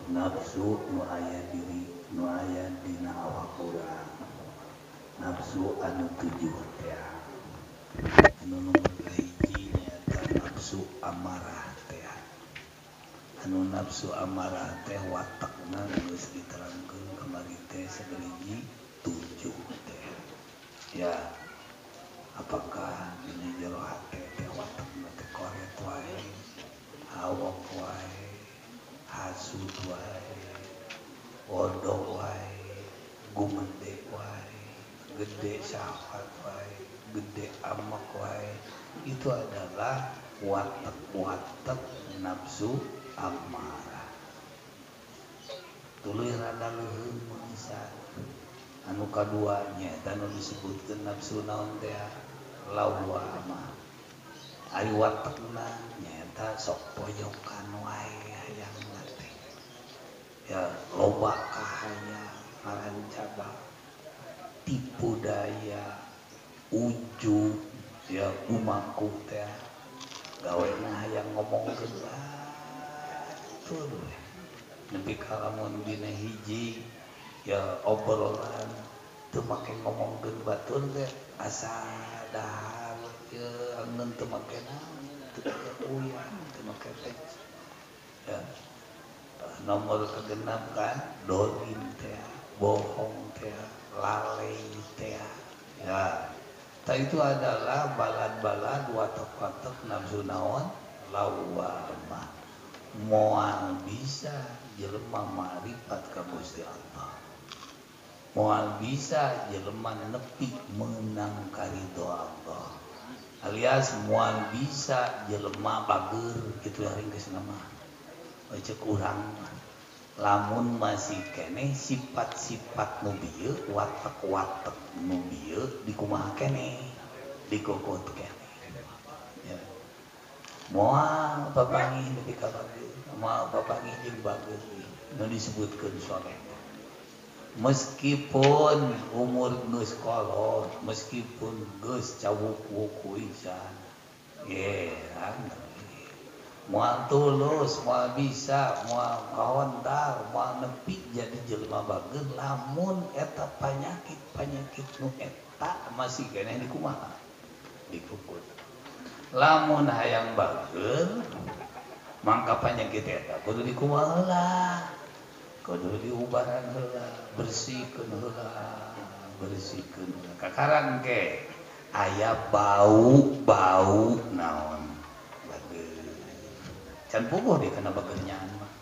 Nafsu nu aya diri nu aya dina awak urang. Nafsu anu tujuh teh. Anu nomor kahiji nyaeta nafsu amarah teh. Anu nafsu amarah teh watekna geus diterangkeun kamari teh sagaliji tujuh teh. Ya, apakah dina jero hate teh watekna teh koret wae, awok wae, hasud wae, bodoh wae, gumede wae, gede syahwat wae, gede amak wae. Itu adalah watek-watek nafsu amarah. Tuluy rada leuheung manusia. Anu kadua nya eta nu disebutkeun nafsu naon teh lawamah. Ari watekna nyaeta sok poyokan wae hayangna teh. Ya loba kahayang, ngarancabak, tipu daya, ujub, ya gumakuh teh. Gawena hayang ngomongkeun batur we. Nepi ka lamun dina hiji ya obrolan teu make ngomongkeun batur teh asa dahar ieu angeun teu make naon, teu make uyah, teu make teh. Ya. Nomor kegenap kan dolim teh, bohong teh, lalai teh. Ya. Ta itu adalah balad-balad watek-watek nafsu naon lawamah. Moal bisa jelema marifat ka Gusti Allah. Moal bisa jelema nepi meunang karidho Allah. Alias moal bisa jelema bager kitu haring geus mah. Ceuk urang mah. Lamun masih keneh sifat-sifat nu bieu, watek-watek nu bieu dikumaha keneh, dikokot keneh. Ya. Moal papanggih nepi ka bager, moal papanggih jeung bager nu disebutkeun soleh. Meskipun umur geus kolot, meskipun geus cawuk-wuku isan, ye, moal tulus, moal bisa, moal kahontal, moal nepi jadi jelema bager lamun eta panyakit-panyakit nu eta masih keneh dikumaha, dikukut. Lamun hayang bager, mangka panyakit eta kudu dikumaha heula, kudu diubaran heula, bersihkeun heula, bersihkeun heula. Kakarang ke aya bau-bau naon bager. Can puguh deh kana bagernyaan mah.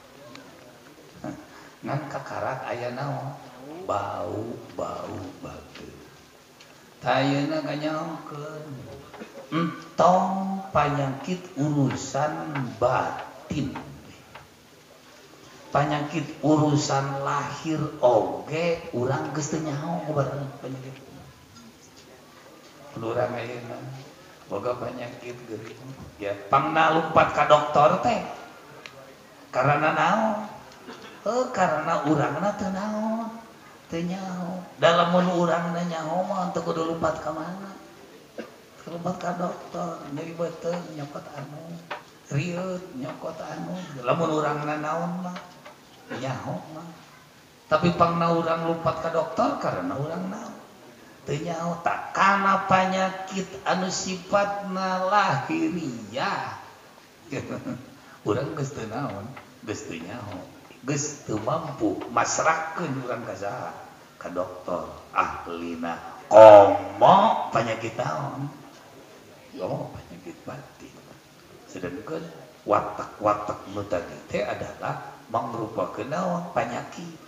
Ngan kakarak aya naon? Bau-bau bager. Tah ayeuna kanyahokeun. Entong panyakit urusan batin. Panyakit urusan lahir oge urang geus teu nyaho kubarang penyakit. Urang ayeuna boga penyakit geuring. Ya pangna lumpat ka dokter teh. Karena naon? Heuh karena urangna teu naon, teu nyaho. Da lamun urangna nyaho mah teu kudu lumpat ka mana. Lumpat ka dokter, nyeri beuteung nyokot anu, rieut nyokot anu. Lamun urangna naon mah nyaho mah. Tapi pangna urang lumpat ka dokter karena urang naon? Teu nyaho tak kana panyakit anu sifatna lahiriah. Urang geus teu naon, geus teu nyaho, geus teu mampu masrahkeun urang ka saha? Ka dokter ahlina. Komo panyakit naon? Oh, penyakit batin. Sedangkan watak-watak nu tadi teh adalah mangrupakeun naon? Panyakit.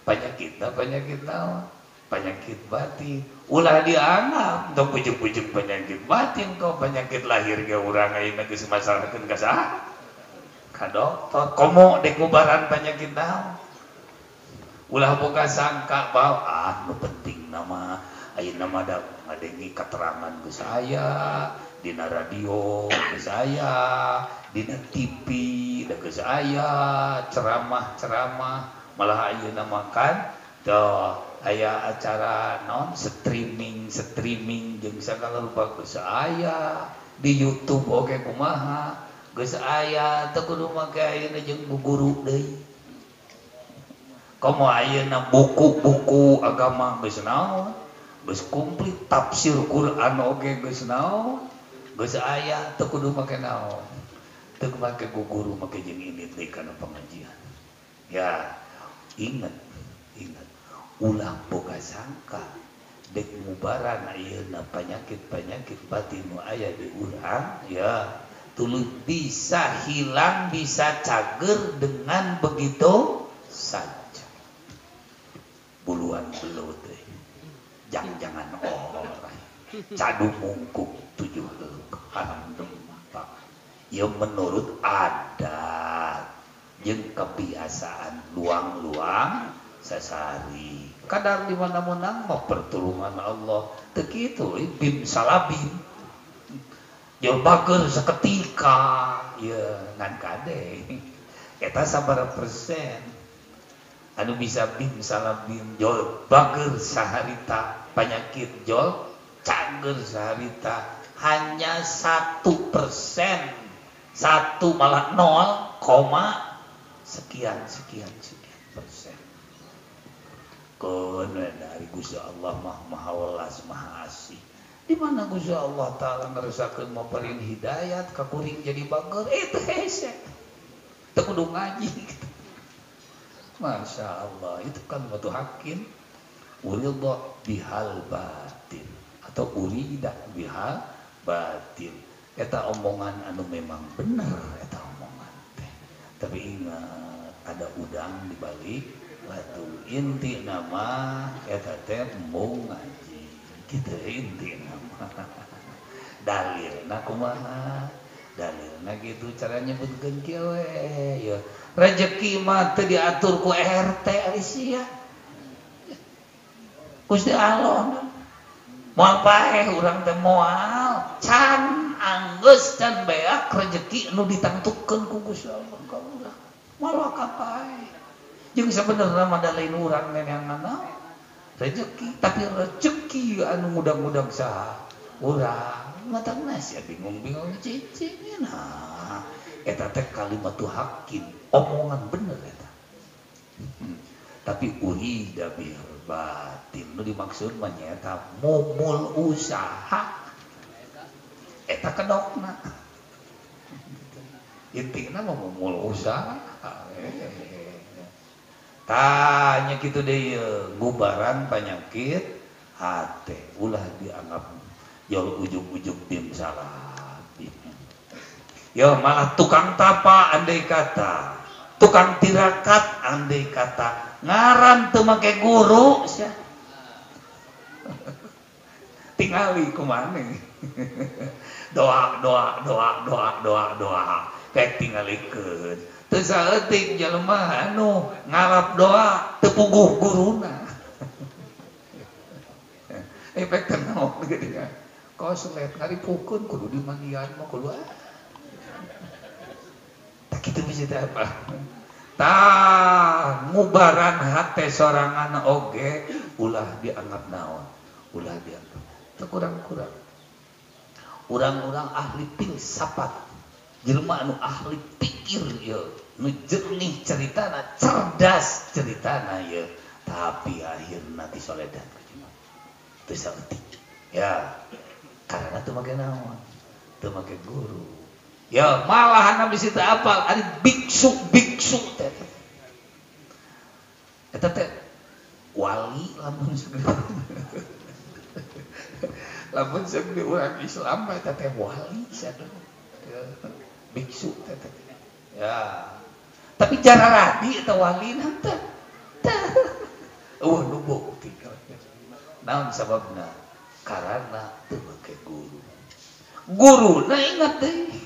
Penyakitna penyakit naon? Penyakit batin. Ulah dianggap tong pujuk-pujuk penyakit batin kok penyakit lahir ge urang ayeuna geus masalahkeun ka saha? Ka dokter. Komo dek ngubaran penyakit naon? Ulah boga sangka bahwa ah nu penting nama ayeuna mah da ngadengi keterangan geus aya dina radio geus aya dina TV da geus aya ceramah-ceramah malah ayeuna mah kan teu aya acara naon streaming jeung sagala rupa geus aya di YouTube oge kumaha geus aya teu kudu make ayeuna jeung guru deui. Komo ayeuna buku-buku agama geus naon, geus komplit tafsir Quran oge geus naon, geus aya teu kudu make naon. Teu make guru make jeung ini deui kana pengajian. Ya, ingat, ingat ulah boga sangka dek mubaran ayeuna penyakit-penyakit batin nu aya di urang ya tuluy bisa hilang, bisa cager dengan begitu saja. Buluan belut jangan-jangan orang cadu mungkuk 7 haram dempak. Ya menurut adat jeung kebiasaan luang-luang sasari. Kadar di mana-mana mah pertolongan Allah teu kitu bim salabim. Jauh bager seketika ya ngan kade. Eta sabaraha persen anu bisa bim salabim jol bager saharita penyakit jol cager saharita hanya 1%, 1 malah 0, sekian sekian sekian persen. Keun dari Gusti Allah mah maha welas maha asih. Di mana Gusti Allah Ta'ala ngeresakeun maparin hidayat ka kuring jadi bager teu hese. Teu kudu ngaji gitu. Masya Allah, itu kan batu hakim uridha bihal batin atau urida bihal batin. Eta omongan anu memang bener eta omongan teh. Tapi ingat ada udang di balik batu. Inti nama eta teh embung ngaji. Kitu inti nama. Dalilna kumaha? Dalilna gitu cara nyebutkeun kieu we ya. Rezeki mah teu diatur ku RT ari sia. Gusti Allah moal paeh urang teh moal can anggeus can beak rezeki nu ditangtukeun ku Gusti Allah ka urang. Moal kapae. Jeung sabenerna mah da lain urang neneangan naon rezeki, tapi rezeki anu ngudang-ngudang saha urang. Matangna sia bingung-bingung cicing nah eta teh kalimatu hakim omongan bener eta. Tapi urida bil batin nu dimaksud mah nyaeta mumul usaha eta kedokna. Intina mah mumul usaha. Tanya kitu deui ngubaran penyakit hate ulah dianggap jauh ujung-ujung bim salah. Yo malah tukang tapa andai kata, tukang tirakat andai kata, ngaran teu make guru sia. Tingali kumaha. Doa doa doa doa doa doa pek tingalikeun. Teu saeutik jelema anu ngalap doa teu puguh guruna. Efek teh naon geuning. Koslet ngaripukeun kudu dimandian mah kudu ah. Tak kitu bisa teh apa. Tah ngubaran hate sorangan oge ulah dianggap naon, ulah dianggap teu kurang-kurang. Urang-urang ahli filsafat, jelema anu ahli pikir ieu, nu jernih ceritana, cerdas ceritana ieu, tapi akhirna disoledan ku jelema. Teu saeutik. Ya, karena teu make naon, teu make guru. Ya malahan abis itu apal ari biksu-biksu teh. Eta teh wali lamun segede. Lamun segede urang Islam eta teh wali sadeu. Biksu teh. Ya. Tapi jararadi eta wali teh. Eueuh nu bukti. Naon sababna? Karena teu make guru. Guruna ingat deui.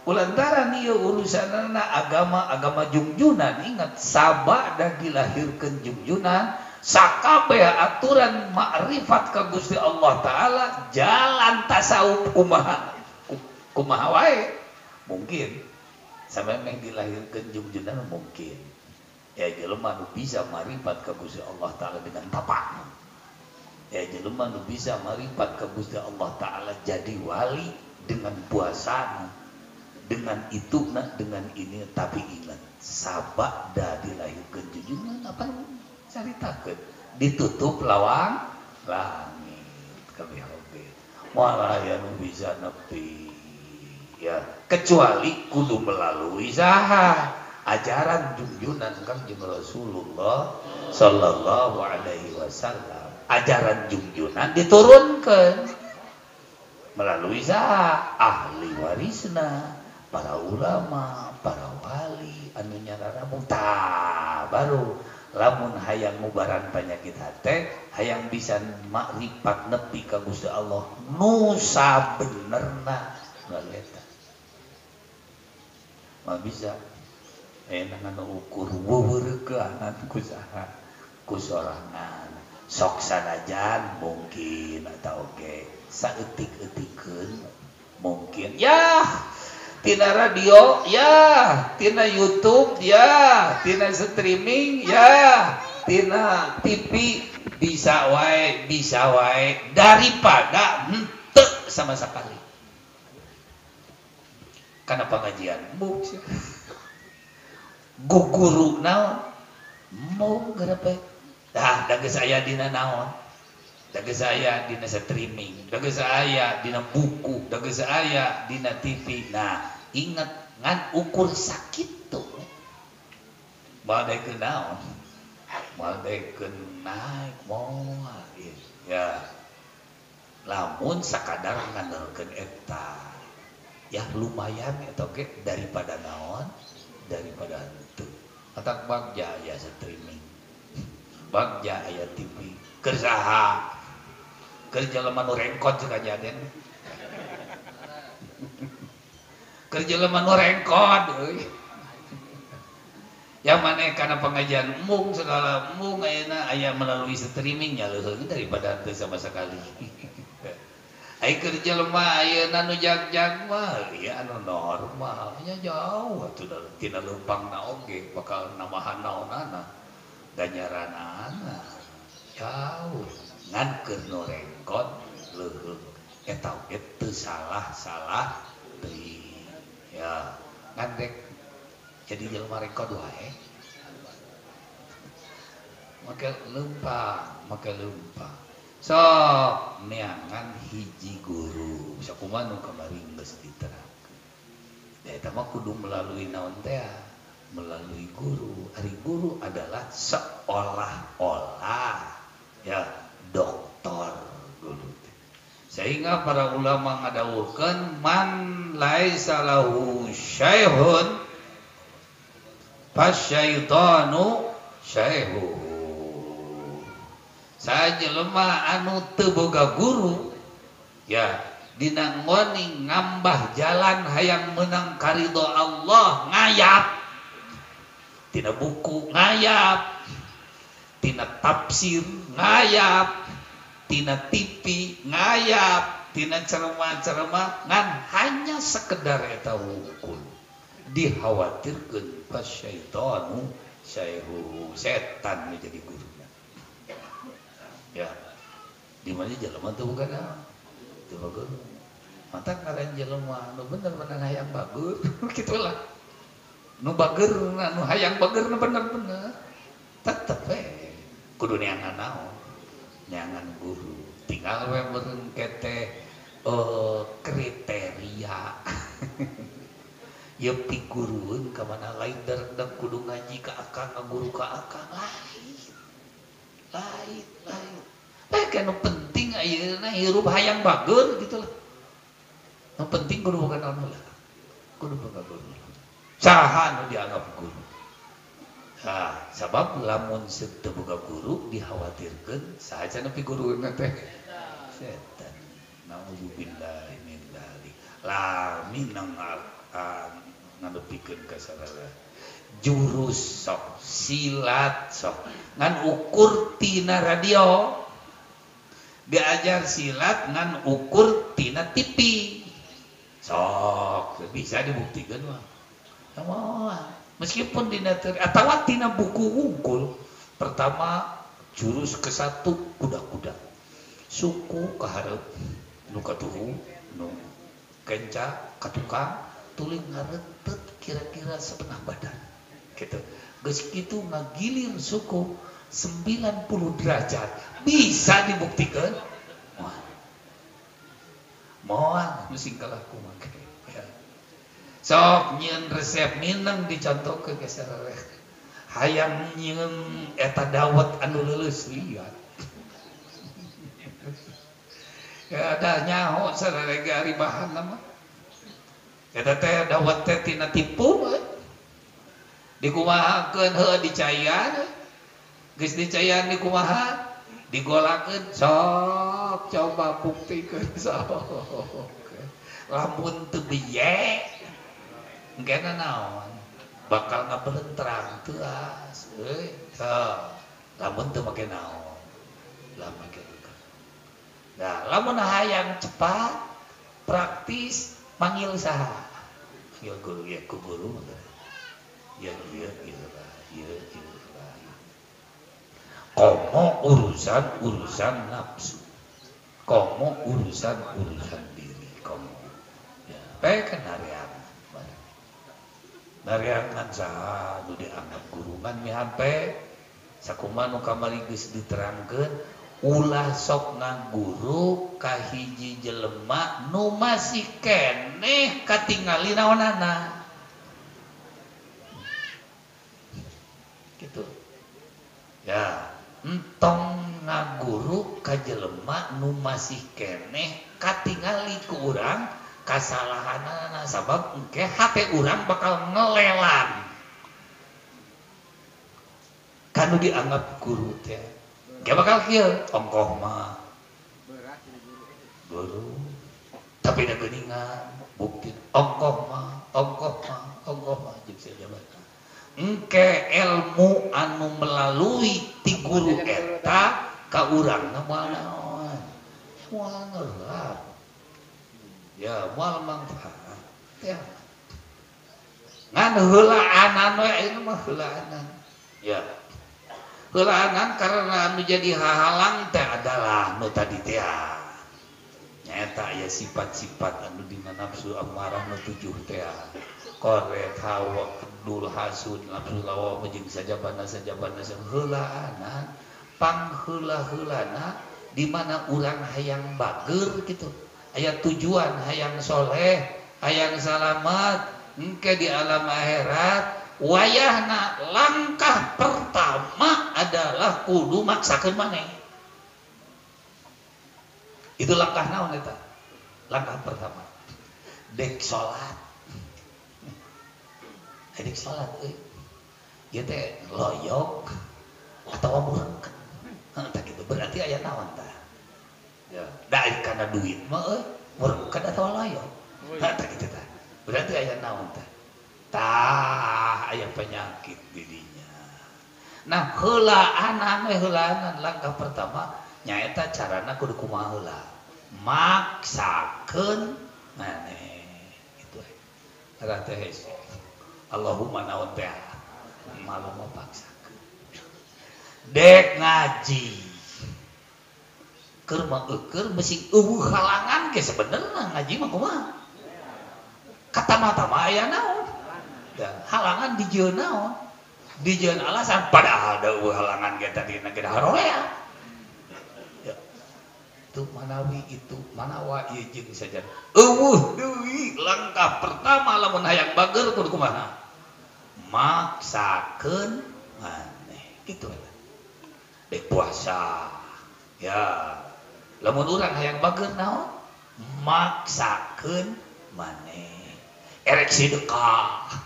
Ulantaran ieu urusanana agama-agama jungjunan ingat sabada dilahirkeun jungjunan sakabeh aturan makrifat ka Gusti Allah Taala jalan tasawuf kumaha kumaha wae mungkin samemeh dilahirkeun jungjunan mungkin ya jelema nu bisa makrifat ka Gusti Allah Taala dengan tapak ya jelema nu bisa makrifat ka Gusti Allah Taala jadi wali dengan puasana. Dengan itu nah dengan ini tapi ingat sabada dilahirkeun junjungan apa caritakeun ditutup lawang langit kabeh oge moal aya nu bisa nepi ya kecuali kudu melalui saha ajaran junjunan Kangjeng Rasulullah sallallahu alaihi wasallam. Ajaran junjunan diturunkan melalui saha ahli warisna para ulama, para wali anu nyararamu tah baru lamun hayang ngubaran panyakit hate hayang bisa makrifat nepi ka Gusti Allah nu sabenerna melalui eta mah bisa enak anu ukur weuweureukeunan ku saha ku sorangan sok sanajan mungkin atau oge saeutik-eutikeun mungkin ya tina radio ya tina YouTube ya tina streaming ya tina TV bisa wae daripada henteu sama sekali karena pengajian mung guru naon mung gerepe dah da geus aya dina naon da geus aya dina streaming da geus aya dina buku da geus aya dina TV. Nah ingat ngan ukur sakit tuh badaikeun naon badaikeun naik moal ya lamun sakadar ngandelkeun eta ya lumayan eta oge daripada naon daripada henteu atak bagja aya streaming bagja aya TV keur saha keur jelema nu rengkot jeung kajaden keur jelema nu rengkot euy yang mana kana pengajian mung segala mung ayeuna aya melalui streaming nya leuheung daripada henteu sama sekali. Ai keur jelema ayeuna nu jag-jag mah ya anu normal nya jauh atuh tina leumpangna oge bakal namahan naonana ganjaranana jauh ngan keur nu rengkot leuheung eta oge teu salah-salah teuing ya ngan rek jadi jelema rengkot wae make leumpang sok neangan hiji guru sakumaha nu kamari geus diterangkeun da eta mah kudu melalui naon teh melalui guru. Ari guru adalah seolah-olah ya doktor guru teh sehingga para ulama ngadawuhkeun man laisa lahu syaikhun fasyaitanu syaihuhu. Sajelema anu teu boga guru ya dina ngoni ngambah jalan hayang menang karidho Allah ngayap tina buku ngayap tina tafsir ngayap tina TV ngayap tina ceramah-ceramah ngan hanya sekedar eta wungkul dikhawatirkeun fasyaitanu syaihuhu setan menjadi guru. Ya, di mana jelema teu boga naon? Teu bagus. Mata ngaran jelema nu bener-bener hayang bagus, kitulah. Nu bager, nu hayang bager nu bener-bener. Tetep we kudu neangan naon? Neangan guru. Tinggal we meureun teh kriteria. Ieu pigurueun ka mana lain darek kudu ngaji ka akang, ngaguru ka akang lain. Lain. Kan nu penting ayeuna hirup hayang bager gitu lah. Nu penting kudu boga naon heula. Kudu boga guru. Saha nu dianggap guru? Nah, sabab lamun teu boga guru dikhawatirkeun saha cenah piguruna teh? Setan. Nauzubillahi min dzalik. Lami nang ngadepikeun ka sarana. Jurus sok, silat sok, ngan ukur tina radio diajar silat ngan ukur tina TV sok bisa dibuktikan mah meskipun dina atawa tina buku wungkul. Pertama jurus ke satu kuda-kuda suku kaharep nu katuhu nu kenca katukang Tuluy ngaretet kira-kira setengah badan. Gitu. Geus kitu ngagilir suku 90 derajat. Bisa dibuktikan? Moal. Moal mesti kalah kumaha. Ya. Sok nyieun resep mineng dicontohkeun ke sarareh. Hayang nyieun eta dawet anu leuleus liat. Ya ada nyaho sarareh ge ari bahanna mah. Eta teh dawet teh tina tipu we. Dikumahakeun heuh dicayan. Geus dicayan dikumaha? Digolakeun sok coba buktikeun sok. Lamun teu biye engkena naon? Bakal ngabelentrang teuas euy. Teu. Lamun teu make naon? Lah make. Nah, lamun hayang cepat, praktis, manggil saha? Manggil guru ya, ku guru. Ya ieu ieu lah, ieu ieu lah. Komo urusan-urusan nafsu. Komo urusan-urusan diri, komo. Ya, bae kan nariangan. Nariangan saha nu dianggap guru ngan mihampe sakumaha nu kamari geus diterangkeun ulah sok ngaguru ka hiji jelema nu masih keneh katingali naonana. Gitu. Ya, entong ngaguru ka jelema nu masih keneh katingali ku urang kasalahanana sabab engke hate urang bakal ngelelan. Kanu dianggap guru teh gak bakal kieu ongkoh mah guru tapi da geuningan bukti ongkoh mah ongkoh mah ongkoh mah jeung sajabana engke ilmu anu melalui ti guru eta ka urangna moal naon moal ngeulap ya moal mangfaat ya ngan heulaanan we ayeuna mah heulaanan ya heulaanan karena menjadi hahalang teh adalah nu tadi teh nyaeta aya sifat-sifat anu dina nafsu amarah nu tujuh teh koret hawa kedul hasud nafsu lawa jeung sajabana sajabana heulaanan pangheula-heulana di mana urang hayang bager gitu aya tujuan hayang soleh hayang salamat engke di alam akhirat wayahna langkah pertama adalah kudu maksakeun maneh. Itu langkah naon eta? Langkah pertama. Dek salat. Dek salat euy. Ieu teh loyok atawa murengkeun. Heuh tah kitu berarti aya naon tah? Ya, da kana duit mah euy, murengkeun atawa loyok. Heuh tah kitu tah. Berarti aya naon tah? Tah aya penyakit didinya. Nah, heulaanan we heulaanan langkah pertama nyaeta carana kudu kumaha heula. Maksakeun maneh kitu we. Tara teh hese. Allahumma naon teh malu mapaksakeun. Dek ngaji. Keur mah eueur mesti eueuh halangan ge sebenarna ngaji mah kumaha? Kata-mata aya naon? Dan halangan dijieun naon? Dijieun alasan padahal da eueuh halangan ge tadina ge harorea. Ya. Itu manawi itu manawa ieu jeung saja. Eueuh deui langkah pertama lamun hayang bager kudu kumaha? Maksakeun maneh. Kitu eta. Dek puasa. Ya. Lamun urang hayang bager naon? Maksakeun maneh. Erek sedekah.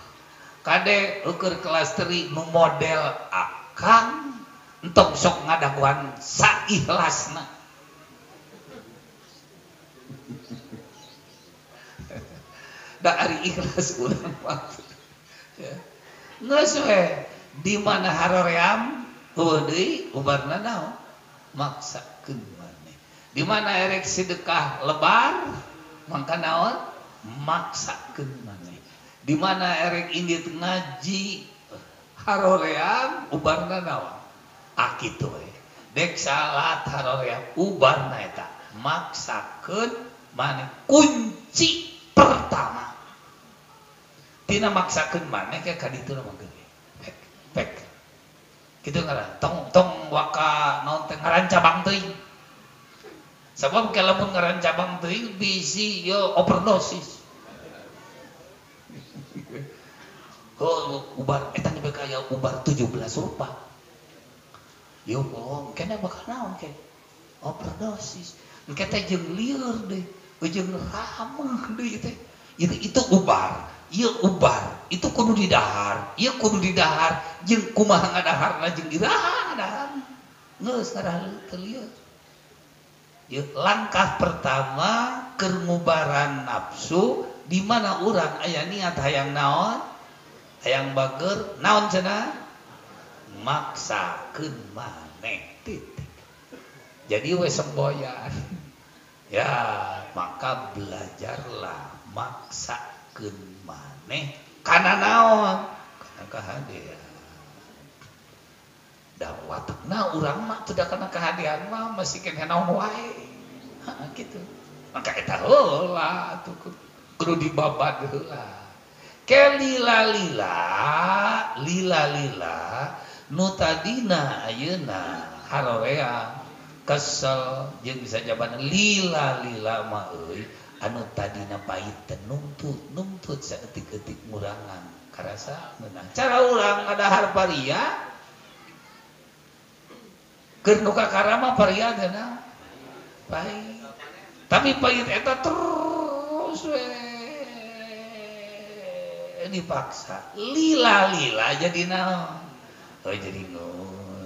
Kade ukur kelas teri nu model akang entong sok ngadaguan saikhlasna. Da ari ikhlas urang mah. Ya. Geus we di mana haroream heueuh deui ubarna naon? Maksakeun maneh. Di mana erek sedekah lebar mangka naon? Maksakeun maneh. Di mana erek indit ngaji haroream ubarna naon? Ah kitu we. Dek salat haroream ubarna eta. Maksakeun maneh kunci pertama. Tina maksakeun maneh ke ka ditu mah geuning. Pek pek. Kitu ngaran tong tong waka naon teh ngaran cabang teuing. Sabab ke lamun ngaran cabang teuing bisi yo overdosis. Oh, ubar eta nepi ka aya ubar 17 rupa. Yo bohong, kena bakal naon ke? Overdosis. Engke teh jeung lieur deui, jeung rameh deui teh. Itu ubar, ieu ubar, itu kudu didahar, ieu kudu didahar, jeung kumaha ngadaharna jeung iraha ngadaharna. Geus ngadahar teu lieur. Ieu langkah pertama keur ngubaran nafsu di mana urang aya niat hayang naon? Hayang bager naon cenah? Maksakeun maneh titik. Jadi we semboyan. Ya, maka belajarlah maksakeun maneh kana naon? Kana kahadean. Da watakna urang mah teu da kana kahadean mah masih keneh naon wae. Heeh kitu. Maka eta heula atuh kudu dibabad heula. Ke lila-lila, lila-lila nu tadina ayeuna haroreang kesel jeung sajabana lila-lila mah euy anu tadina pahit teh nuntut nuntut saeutik-eutik ngurangan karasa meunang cara urang ngadahar paria keur nu kakara mah paria teh na pahit tapi pahit eta terus we dipaksa lila-lila jadi naon oh jadi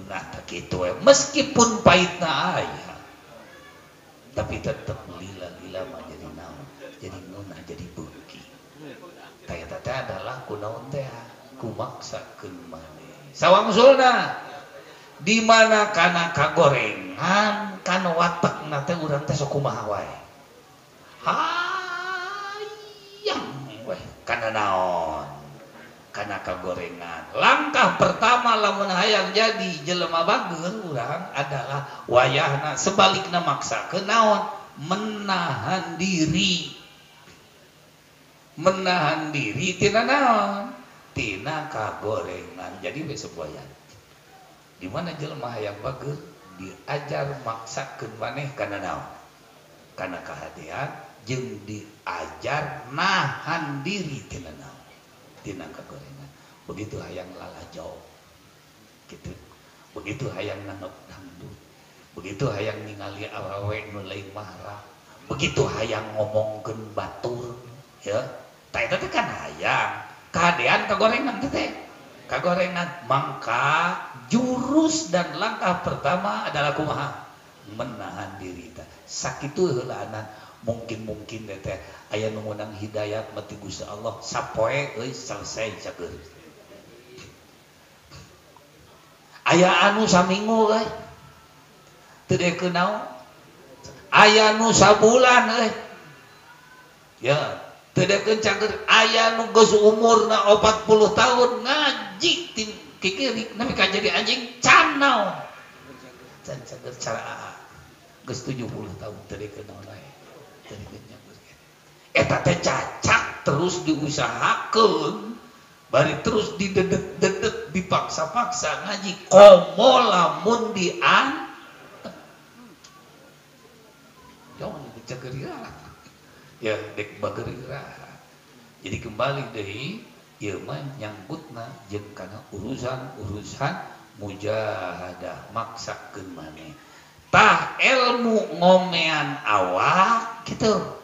nah tak kitu we meskipun pahitna aya tapi tetep lila-lila mah jadi naon jadi ngeunah jadi beuki tah eta teh adalah kunaon teh kumaksakeun maneh sawangsulna di mana kana kagorengan kana watekna teh urang teh sok kumaha wae hayang weh kana naon kana kagorengan. Langkah pertama lamun hayang jadi jelema bager urang adalah wayahna sebalikna maksakeun naon menahan diri. Menahan diri tina naon? Tina kagorengan. Jadi we semboyan. Di mana jelema hayang bager diajar maksakeun maneh kana naon? Kana kahadean jeung diajar nahan diri tina naon? Tina kagorengan. Begitu hayang lalajo gitu. Begitu hayang nanggep dangdut. Begitu hayang ningali awewe nu lain mahram. Begitu hayang ngomongkeun batur ya. Tah eta teh kan hayang kahadean kagorengan teh. Kagorengan mangka jurus dan langkah pertama adalah kumaha? Menahan diri teh. Sakitu heulaanan mungkin-mungkin teh aya nu meunang hidayat mati Gusti Allah sapoe euy selesai cager. Aya anu saminggu euy teu dekeun naon? Aya nu sabulan euy. Ya, teu dekeun cager. Aya nu geus umurna 40 tahun ngaji tim kikirik nepi ka jadi anjing can naon? Can cager cara geus 70 tahun teu dekeun naon wae. Teu dekeun cager. Eta teh cacak terus diusahakeun bari terus didedet-dedet dipaksa-paksa ngaji komo lamun dian jangan dicager ya dek bager iraha. Jadi kembali deui ieu mah nyangkutna jeung kana urusan-urusan mujahadah maksakeun maneh. Tah ilmu ngomean awak kitu.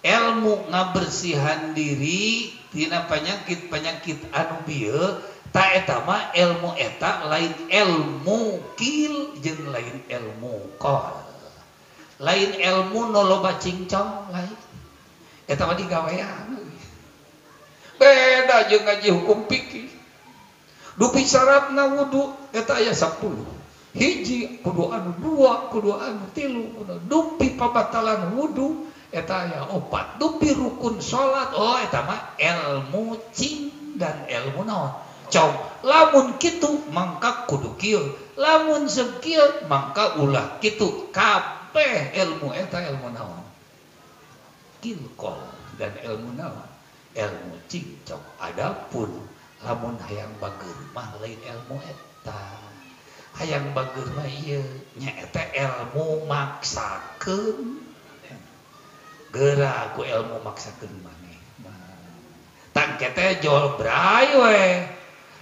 Ilmu ngabersihan diri tina penyakit-penyakit anu bieu ta eta mah ilmu eta lain ilmu kil jeung lain ilmu qol. Lain ilmu nu loba cincong lain. Eta mah digawean. Beda jeung ngaji hukum fikih. Dupi syaratna wudu eta aya 10. Hiji kudu anu, dua kudu anu, tilu kudu. Dupi pabatalan wudu eta aya 4. Dupi rukun salat oh eta mah ilmu cing dan ilmu naon. Cong lamun kitu mangka kudu kieu, lamun sekieu mangka ulah kitu. Kabeh ilmu eta ilmu naon? Kilqol dan ilmu naon? Ilmu cincong. Adapun lamun hayang bager mah lain ilmu eta. Hayang bager mah ieu nya eta ilmu maksakeun. Geura ku ilmu maksakeun maneh mah. Tang teh jol bray we.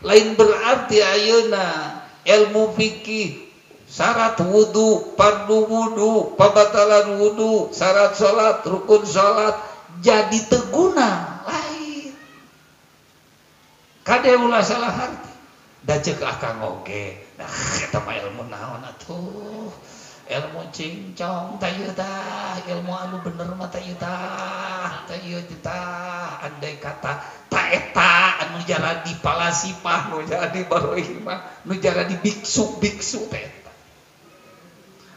Lain berarti ayeuna ilmu fikih syarat wudu, fardu wudu, pembatalan wudu, syarat salat, rukun salat jadi teguna lain. Kade ulah salah harti. Da ceuk akang oge. Nah, eta mah ilmu naon atuh? Ilmu cincong tah ieu tah, ilmu anu bener mah tah ieu tah, tah ieu tah, andai kata ta eta anu jaradi palasipah, nu jaradi barohimah, nu jaradi biksu-biksu teh eta.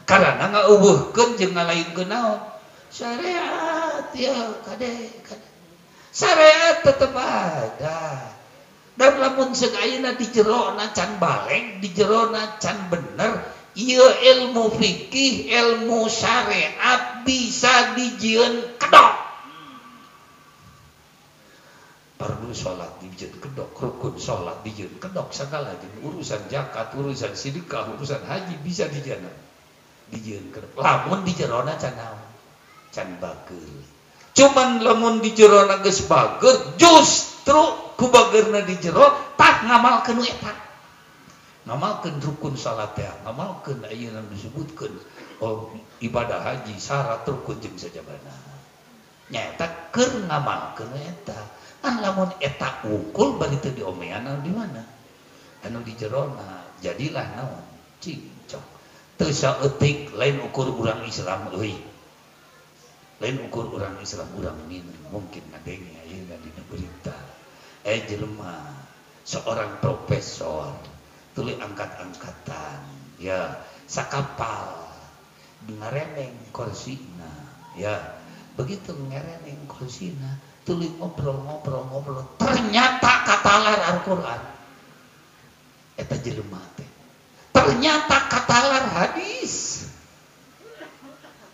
Karena ngauweuhkeun jeung ngalainkeun naon? Syariat ya kade kade. Syariat tetep ada. Dan lamun seuk ayeuna di jerona can baleg, di jerona can bener, ieu ilmu fikih, ilmu syariat bisa dijieun kedok. Fardu salat dijieun kedok, rukun salat dijieun kedok, sagala jeung urusan zakat, urusan sedekah, urusan haji bisa dijieun. Dijieun kedok. Lamun di jerona can naon? Can bager. Cuman lamun di jerona geus bager, justru ku bagerna di jero tak ngamalkeun eta. Ngamalkeun rukun salat teh, ngamalkeun ayeuna disebutkeun oh, ibadah haji syarat rukun jeung sajabana. Nyaeta keur ngamalkeun eta. Kan lamun eta wungkul bari teu diomean anu di mana? Anu di jerona jadilah naon? Cincong. Teu saeutik lain ukur urang Islam euy. Lain ukur urang Islam urang minum mungkin ngadenge ayeuna dina berita. Jelema seorang profesor tuluy angkat-angkatan ya sakapal ngaremeng korsina ya begitu ngaremeng korsina tuluy ngobrol-ngobrol-ngobrol ternyata katalar Al-Qur'an eta jelema teh ternyata katalar hadis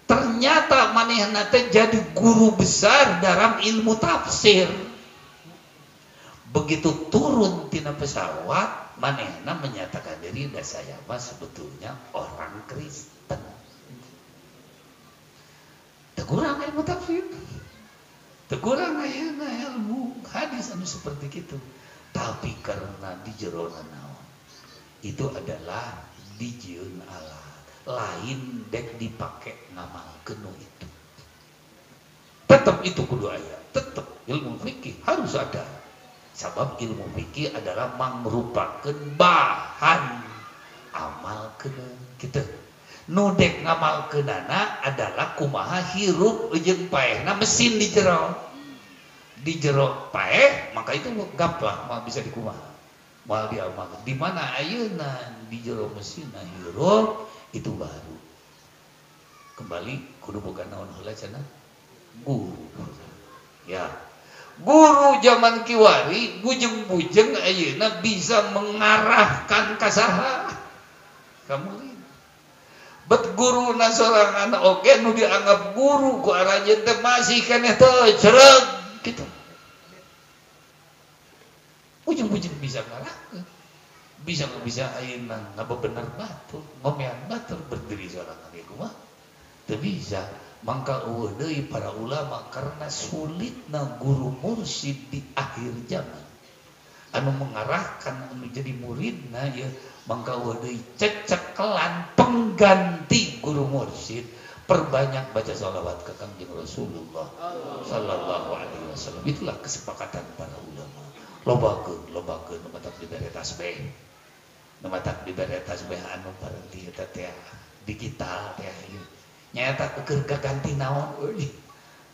ternyata manehna teh jadi guru besar dalam ilmu tafsir. Begitu turun tina pesawat, manehna menyatakan diri da saya mah sebetulnya orang Kristen. Teu kurang ilmu tafsir. Teu kurang ayeuna ilmu hadis anu seperti kitu. Tapi karena di jerona naon? Itu adalah dijieun alat. Lain dek dipake ngamalkeun itu. Tetap itu kudu aya, tetap ilmu fikih harus ada. Sabab ilmu fikih adalah mangrupakeun bahan amal keun kitu. Nu dek ngamalkeunana adalah kumaha hirup jeung paehna mesin di jero. Di jero paeh maka itu gaplah moal bisa dikumaha. Moal diamalkeun. Di mana ayeuna di jero mesinna hirup itu baru. Kembali kudu boga naon heula cenah? Guru. Ya. Guru zaman kiwari bujeng-bujeng ayeuna bisa mengarahkan ka saha ka murid. Bet guruna sorangan oge nu dianggap guru ku aranjeun teh masih keneh teu cereg kitu. Bujeng-bujeng bisa ngarahkeun. Bisa bisa ayeuna ngabebener batur, ngomean batur berdiri sorangan ge kumaha? Teu bisa. Mangka eueuh deui para ulama karena sulitna guru mursyid di akhir zaman anu mengarahkan anu jadi muridna ya mangka eueuh deui cecekelan pengganti guru mursyid perbanyak baca sholawat ke Kangjeng Rasulullah sallallahu alaihi wasallam. Itulah kesepakatan para ulama. Lobakeun lobakeun nu matak dibere tasbih, nu matak dibere tasbih anu paranti eta teh digital teh ieu nyata keur gaganti naon euy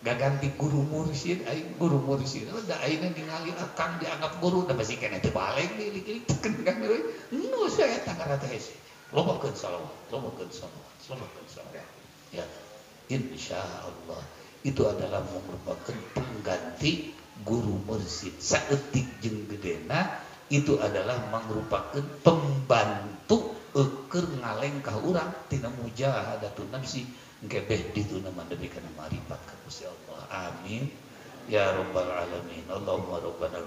gaganti guru mursyid aing guru mursyid da ayeuna ningali akang dianggap guru da masih keneh teu baleg diilik-ilik teken kan euy nu sia eta ngaran teh lobakeun shalawat lobakeun shalawat lobakeun shalawat ya insyaallah itu adalah merupakan pengganti guru mursyid saeutik jeung gedena itu adalah merupakan pembantu eukeun ngalengkah urang tina mujahadatun nafsi engke beh dituna mah nepi kana marifat ka Gusti Allah. Amin Ya rabbal alamin. Allahumma rabbana.